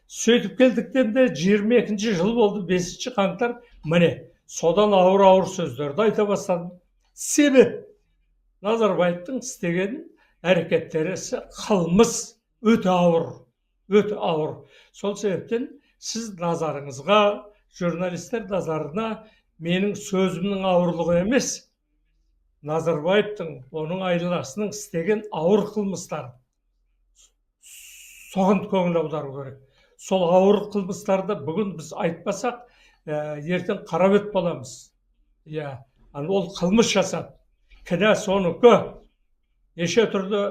Сөйтіп келдіктен де 22-жыл болды, 5 қаңтар. Міне, содан ауыр ауыр сөздерді айта бастадым. Себеп Назарбаевтың істеген әрекеттері, ісі қылмыс, өте ауыр, өте ауыр. Сол себептен сіз назарыңызға, журналистер назарына менің сөзімнің ауырлығы емес, Назарбаевтың, оның айналасының істеген ауыр қылмыстары, соған көңіл аудару керек. Сол ауыр қылмыстарды бүгін біз айтпасақ, ертең қара бет боламыз, иә. Ол қылмыс жасады, кінә соныкі. Неше түрлі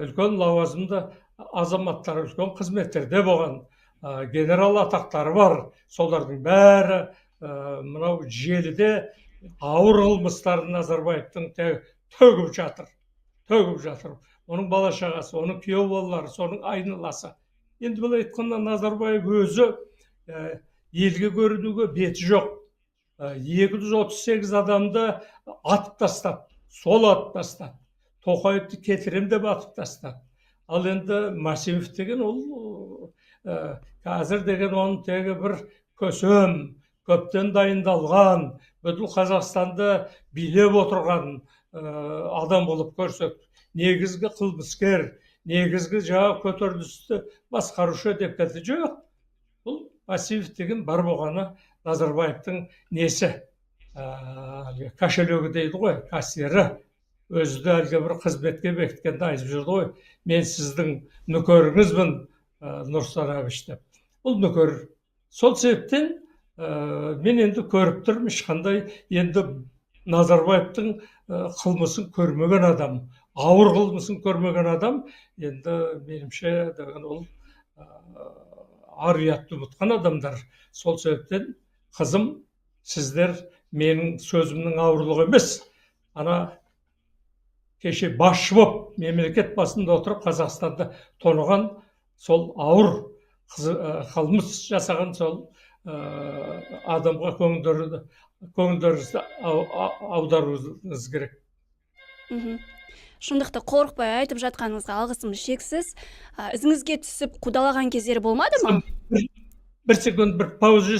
үлкен лауазымды азаматтар, үлкен қызметтерде болған, генерал атақтары бар, солардың бәрі мынау желіде ауыр қылмыстарын Назарбаевтың төгіп жатыр, төгіп жатыр. Оның бала шағасы, оның күйеу балалары, соның айналасы. Енді былай айтқанда, Назарбаев өзі елге көрінуге беті жоқ. 238 адамды атып тастады, сол атып тастады. Тоқаевты кетірем деп атып тастады. Ал енді Масимов деген ол қазір деген оның тегі бір көсем, көптен дайындалған, бүткіл Қазақстанды билеп отырған адам болып көрсетті. Негізгі қылмыскер, негізгі жаңағы көтерілісті басқарушы деп кетті. Жоқ, бұл Масимов деген бар болғаны Назарбаевтың несі, әлгі кошелегі дейді ғой, кассирі. Өзі де әлгі бір қызметке бекіткенде айтып жүрді ғой: «Мен сіздің нөкеріңізбін, Нұрсұлтан Әбіш», – деп. Бұл нөкер. Сол себептен мен енді көріп тұрмын, ешқандай енді Назарбаевтың қылмысын көрмеген адам, ауыр қылмысын көрмеген адам, енді меніңше деген ол ар ұятты ұмытқан адамдар. Сол себептен, қызым, сіздер менің сөзімнің ауырлығы емес, ана кеше басшы болып мемлекет басында отырып Қазақстанды тоныған, сол ауыр қылмыс жасаған сол адамға көңілдеріңізді аударуыңыз керек. Шындықты қорықпай айтып жатқаныңызға алғысым шексіз. Ізіңізге түсіп қудалаған кездері болмады ма? Бір секунд, бір пауза.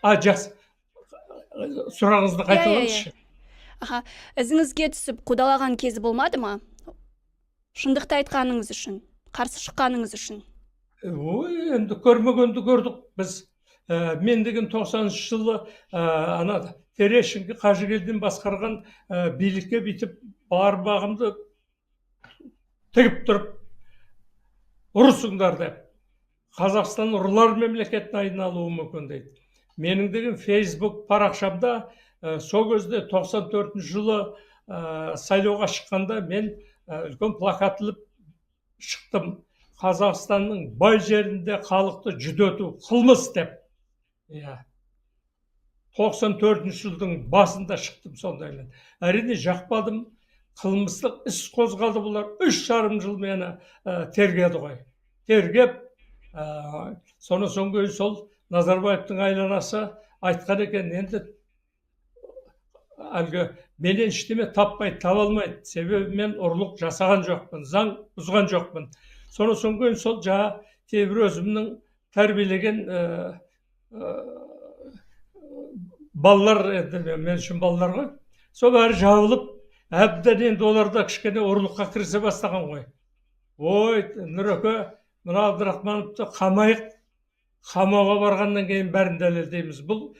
А, жақсы, сұрағыңызды Иә, иә. қайталаңызшы. Аха, ізіңізге түсіп қудалаған кезі болмады ма, шындықты айтқаныңыз үшін, қарсы шыққаныңыз үшін? Ой, енді көрмегенді көрдік біз. Мен деген 90-жылы ана Терещенко, Қажыгелдин басқарған билікке бүйтіп бар бағымды тігіп тұрып, ұрысыңдар деп, Қазақстан ұрылар мемлекетіне айналуы мүмкін дейді. Менің деген Фейсбук парақшамда сол кезде, 94 жылы сайлауға шыққанда, мен үлкен плакат іліп шықтым: «Қазақстанның бай жерінде халықты жүдету қылмыс» деп, иә. 94 жылдың басында шықтым сондаймен. Әрине, жақпадым, қылмыстық іс қозғалды бұлар. 3,5 жыл мені тергеді ғой. Тергеп, сонан соң кейін сол Назарбаевтың айланасы айтқан екен: енді әлгі менен ештеме таппайды, таба алмайды, себебі мен ұрлық жасаған жоқпын, заң бұзған жоқпын. Сонан соң кейін сол жаңа кейбір өзімнің тәрбиелеген балалар, енді мен үшін балалар ғой, сол бәрі жабылып, әбден енді олар да кішкене ұрлыққа кірісе бастаған ғой. «Ой, Нұреке, мына Абдрахмановты қамайық, қамауға барғаннан кейін бәрін дәлелдейміз, бұл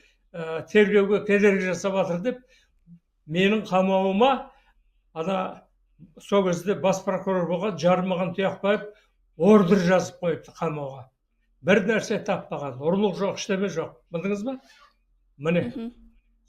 тергеуге кедергі жасап жатыр», – деп менің қамауыма ана сол кезде бас прокурор болған Жармаған Тұяқбаев ордер жазып қойыпты қамауға. Бір нәрсе таппаған, ұрлық жоқ, ештеме жоқ, білдіңіз ба? Міне.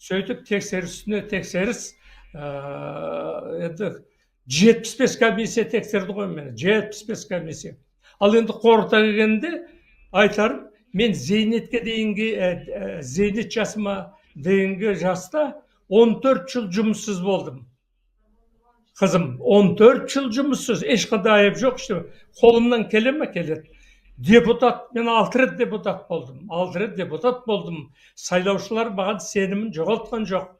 Сөйтіп тексеріс үстіне тексеріс, енді 75 комиссия тексерді ғой мені, 75 комиссия. Ал енді қорыта келгенде айтарым, мен зейнетке дейінгі, зейнет жасыма дейінгі жаста 14 жыл жұмыссыз болдым, қызым, 14 жыл жұмыссыз. Ешқандай айып жоқ, ештеме. Қолымнан келе ме? Келеді. Депутат, мен алты рет депутат болдым, алты рет депутат болдым. Сайлаушылар маған сенімін жоғалтқан жоқ.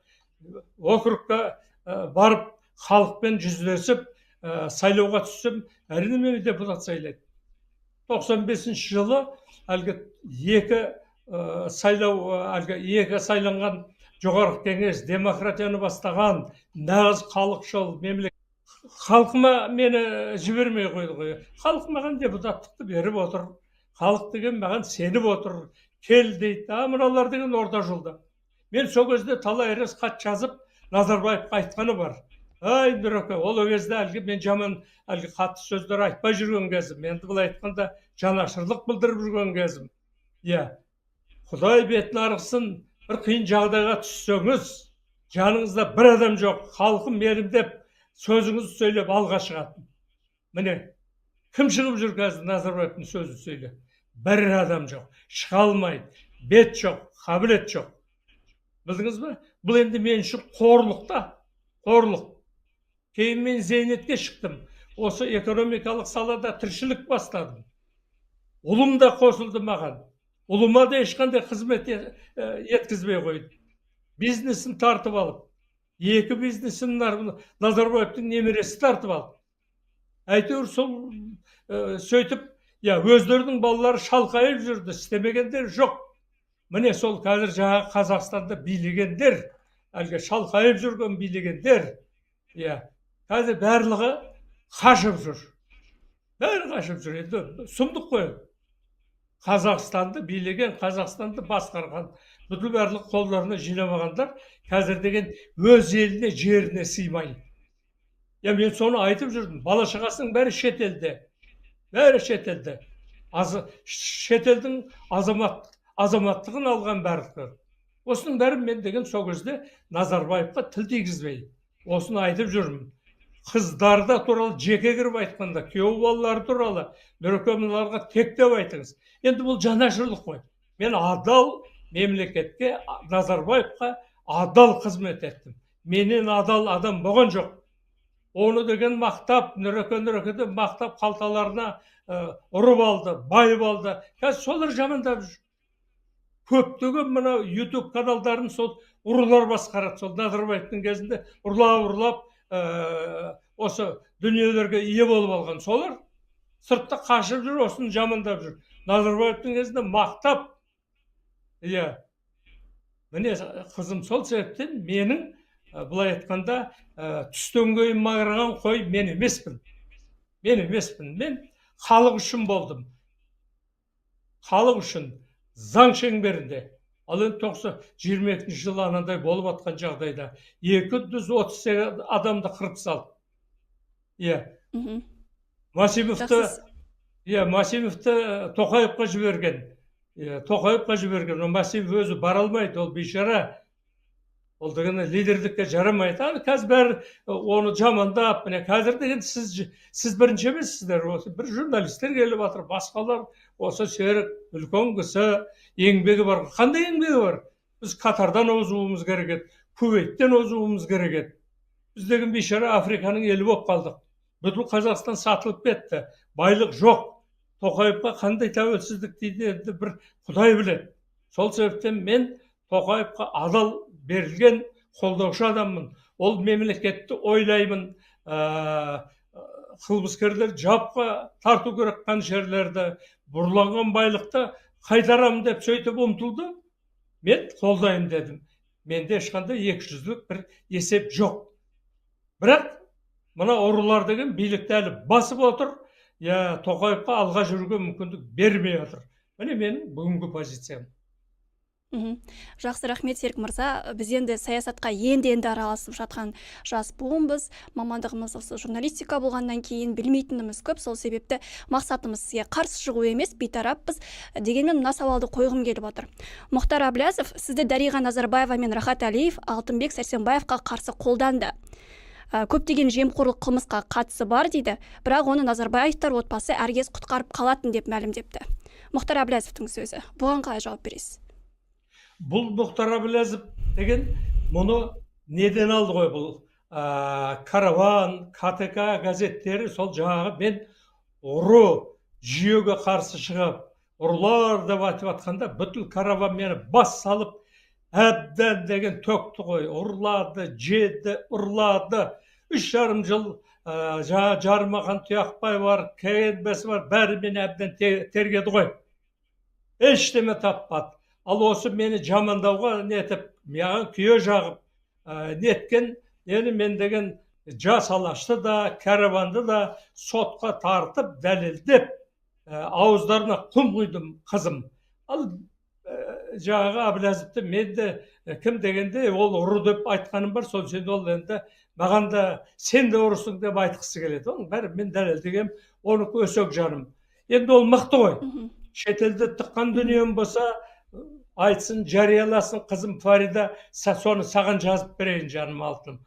Округқа барып, халықпен жүздесіп, сайлауға түссем, әрине, мені депутат сайлайды. 95 жылы әлгі екі сайлау, әлгі екі сайланған Жоғарғы Кеңес, демократияны бастаған нағыз халықшыл мемлекет. Халқыма мені жібермей қойды ғой. Халық маған депутаттықты беріп отыр. Халық деген маған сеніп отыр. Кел дейді. А мыналар деген орта жолда. Мен сол кезде талай рет хат жазып Назарбаевқа айтқаны бар. Ай, Нұреке, ол кезде әлгі мен жаман, әлгі қатты сөздер айтпай жүрген кезім. Енді былай айтқанда жанашырлық білдіріп жүрген кезім. Иә. Құдай бетін арғысын, бір қиын жағдайға түссеңіз, жаныңызда бір адам жоқ, халқым менім деп сөзіңізді сөйлеп алға шығатын. Міне, кім шығып жүр қазір Назарбаевтың сөзін сөйлеп? Бір адам жоқ, шыға алмайды, бет жоқ, қабілет жоқ. Білдіңіз бе? Бұл енді мен үшін қорлық та, қорлық. Кейін мен зейнетке шықтым. Осы экономикалық салада тіршілік бастадым. Ұлым да қосылды маған. Ұлыма да ешқандай қызмет еткізбей қойды. Бизнесін тартып алып, екі бизнесін Назарбаевтың немересі тартып алды. Әйтеуір сол сөйтіп, я өздерінің балалары шалқайып жүрді, істемегендер жоқ. Міне, сол қазір жаңағы Қазақстанда билегендер, әлгі шалқайып жүрген билегендер, иә, қазір барлығы қашып жүр. Бәрі қашып жүр. Енді сұмдық қой. Қазақстанды билеген, Қазақстанды басқарған, бүкіл барлық қолдарына жинамағандар қазір деген өз еліне, жеріне сыймай. Я мен соны айтып жүрдім. Бала шағасының бәрі шетелде. Бәрі шетелде. Шетелдің азаматтығын алған барлығы. Осының бәрін мен деген сол кезде Назарбаевқа тіл тигізбей, осыны айтып жүрмін. Қыздарды туралы жеке кіріп айтқанда, күйеу балалары туралы, Нұреке, мыналарға тек деп айтыңыз. Енді бұл жанашырлық қой. Мен адал мемлекетке, Назарбаевқа адал қызмет еттім. Менен адал адам болған жоқ. Оны деген мақтап, Нұреке, Нұреке деп мақтап, қалталарына ұрып алды, байып алды. Қазір солар жамандап жүр. Көптеген мына YouTube каналдарын сол ұрылар басқарады. Сол Назарбаевтың кезінде ұрлап ұрлап осы дүниелерге ие болып алған солар сыртта қашып жүр, осыны жамандап жүр. Назарбаевтың кезінде мақтап, иә. Міне, қызым, сол себептен менің былай айтқанда түстен кейін маңыраған қой мен емеспін. Мен емеспін. Мен халық үшін болдым. Халық үшін, заң шеңберінде. Ал енді 22 жылы анандай болып жатқан жағдайда 238 адамды қырып салды. Иә. Масимовты, иә, Масимовты Тоқаевқа жіберген. Иә, Тоқаевқа жіберген. Ол Масимов өзі бара алмайды, ол бейшара. Ол деген лидерлікке жарамайды. Ал қазір бәрі оны жамандап, міне, қазір деген сіз бірінші емессіздер. Осы бір журналистер келіп жатыр, басқалар, осы Серік үлкен кісі, еңбегі бар. Қандай еңбегі бар? Біз Катардан озуымыз керек еді, Кувейттен озуымыз керек еді. Біз деген бейшара Африканың елі болып қалдық. Бүкіл Қазақстан сатылып кетті. Байлық жоқ. Тоқаевқа қандай тәуелсіздік дейді, енді бір Құдай біледі. Сол себептен мен Тоқаевқа адал берілген қолдаушы адаммын. Ол мемлекетті ойлаймын, қылмыскерлер жауапқа тарту керек, қанішерлерді, бұрланған байлықты қайтарамын деп сөйтіп ұмтылды. Мен қолдаймын дедім. Менде ешқандай екіжүзділік бір есеп жоқ. Бірақ мына ұрылар деген билікті әлі басып отыр, я Тоқаевқа алға жүруге мүмкіндік бермей отыр. Міне, менің бүгінгі позициям. Жақсы, рахмет, Серік мырза. Біз енді саясатқа енді-енді араласып жатқан жас буынбыз. Мамандығымыз осы журналистика болғаннан кейін білмейтініміз көп. Сол себепті мақсатымыз сізге қарсы шығу емес, бейтараппыз. Дегенмен мына сауалды қойғым келіп отыр. Мұхтар Әблязов сізді Дариға Назарбаева мен Рахат Әлиев, Алтынбек Сәрсенбаевқа қарсы қолданды. Көптеген жемқорлық қылмысқа қатысы бар дейді, бірақ оны Назарбаевтар отбасы әркез құтқарып қалатын деп мәлімдепті. Мұхтар Әблязовтың сөзі. Бұған қалай жауап бересіз? Бұл Мұхтар Әблязов деген мұны неден алды ғой бұл? Караван, КТК газеттері, сол жаңағы мен ұры жүйеге қарсы шығып, ұрылар деп айтып жатқанда, бүткіл Караван мені бас салып, әбден деген төкті ғой. Ұрлады, жеді, ұрлады. 3,5 жыл Жаңа Жармахан Тұяқбай бар, КНБ бар, бәрі мені әбден тергеді ғой, ештеме таппады. Ал осы мені жамандауға нетіп, маған күйе жағып, неткен нені, мен деген Жас Алашты да, Караванды да сотқа тартып, дәлелдеп, ауыздарына құм құйдым, қызым. Ал жаңағы Әблязовты мен де, кім дегенде, ол ұры деп айтқаным бар. Сол үшін ол енді маған да «сен де ұрысың» деп айтқысы келеді. Оның бәрі мен дәлелдегенмін. Оныкі өсек, жаным, енді ол мықты ғой. Шетелде тыққан дүнием болса, айтсын, жарияласын. Қызым Фарида, соны саған жазып берейін, жаным, алтыным.